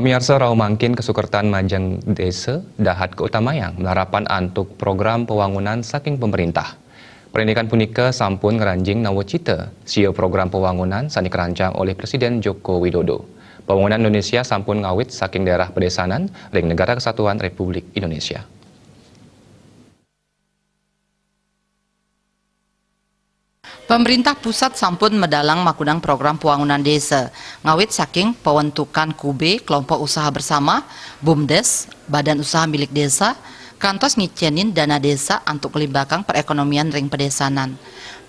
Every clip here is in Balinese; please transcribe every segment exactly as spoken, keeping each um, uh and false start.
Pamiarsa, rau mangkin kasukertan majeng desa dahat kautamayang malarapan antuk program pawangunan saking pemerintah. Parindikan punika sampun ngranjing nawacita siu program pawangunan sane kerancang olih Presiden Joko Widodo. Pawangunan Indonesia sampun ngawit saking daerah pedesaan ring Negara Kesatuan Republik Indonesia. Pemerintah pusat sampun medalang makudang program pawangunan desa, ngawit saking pawentukan kube, kelompok usaha bersama, bumdes, badan usaha milik desa, kantos ngicenin dana desa antuk nglimbakang perekonomian ring pedesaan.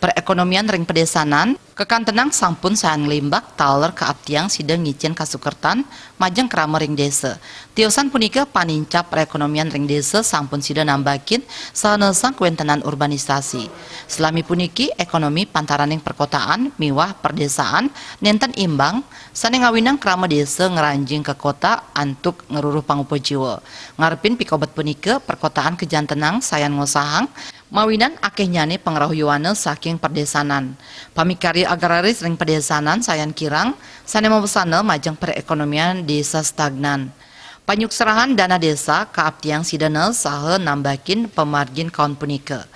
Perekonomian ring pedesaan kakantenang sampun sayan nglimbak taler kaaptiang sida ngicen kasukertan majeng krama ring desa. Tiosan punika panincap perekonomian ring desa sampun sida nambakin saha nesang kawentenan urbanisasi. Salami puniki, ekonomi pantaraning perkotaan miwah perdesaan nenten imbang, sane ngawinang krama desa ngranjing ka kota antuk ngruruh pangupa jiwa. Ngarepin pikobet punika, perkotaan kajantenang sayan ngosahang mawinan akehnyane pangrauh yowana saking perdesaan. Pamikarya agraris ring pedesaan sayan kirang, sane mawasana majeng perekonomian desa stagnan. Panyukserahan dana desa kaaptiang sida nesaha nambakin pamargin kaon punika.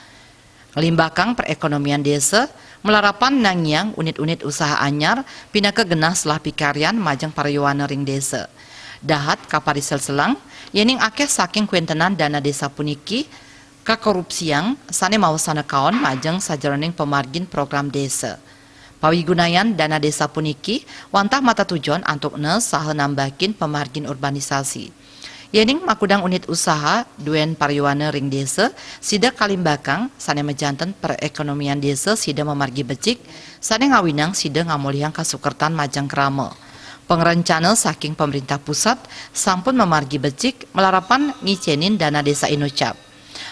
Nglimbakang perekonomian desa malarapan nangiang unit-unit usaha anyar pinaka genah selah pikaryan majeng para yowana ring desa. Dahat kaparisel-selang, yening akeh saking kawentenan dana desa puniki kakorupsiang sane mawasana kaon majeng sajeroning pamargin program desa. Pawigunayan dana desa puniki wantah matetujon antuk nesaha nambakin pamargin urbanisasi. Yening makudang unit usaha duen para yowana ring desa, sida kalimbakang sane majanten perekonomian desa sida mamargi becik, sane ngawinang sida ngamolihang kasukertan majeng krama. Pangrencana saking pemerintah pusat sampun mamargi becik malarapan ngicenin dana desa inucap.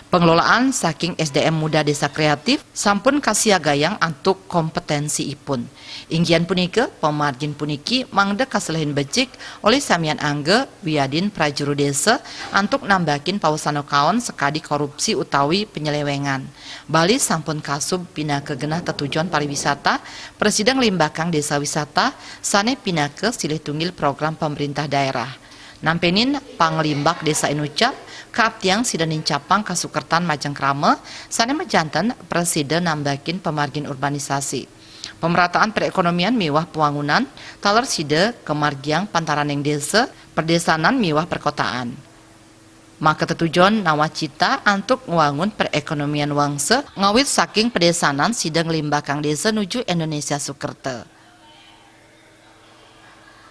Pengelolaan saking S D M muda desa kreatif sampun kasiagayang antuk kompetensiipun. Inggihan punika, pamargin puniki mangda kaselehin becik olih samian angga wiadin prajuru desa antuk nambakin pawasana kaon sakadi korupsi utawi penyelewengan. Bali sampun kasub pinaka genah tetujon pariwisata, prasida nglimbakang desa wisata sane pinaka silih tunggil program pemerintah daerah. Nampenin panglimbak desa inucap, kaaptiang sida nincapang kasukertan majeng krama, sane majanten prasida nambakin pamargin urbanisasi. Pemerataan perekonomian miwah pawangunan, taler sida kamargiang pantaraning desa, perdesaan miwah perkotaan. Maka tetujon nawacita antuk ngwangun perekonomian wangsa, ngawit saking pedesaan sida nglimbakang desa nuju Indonesia Sukerta.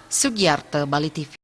Sugiarta, Bali T V.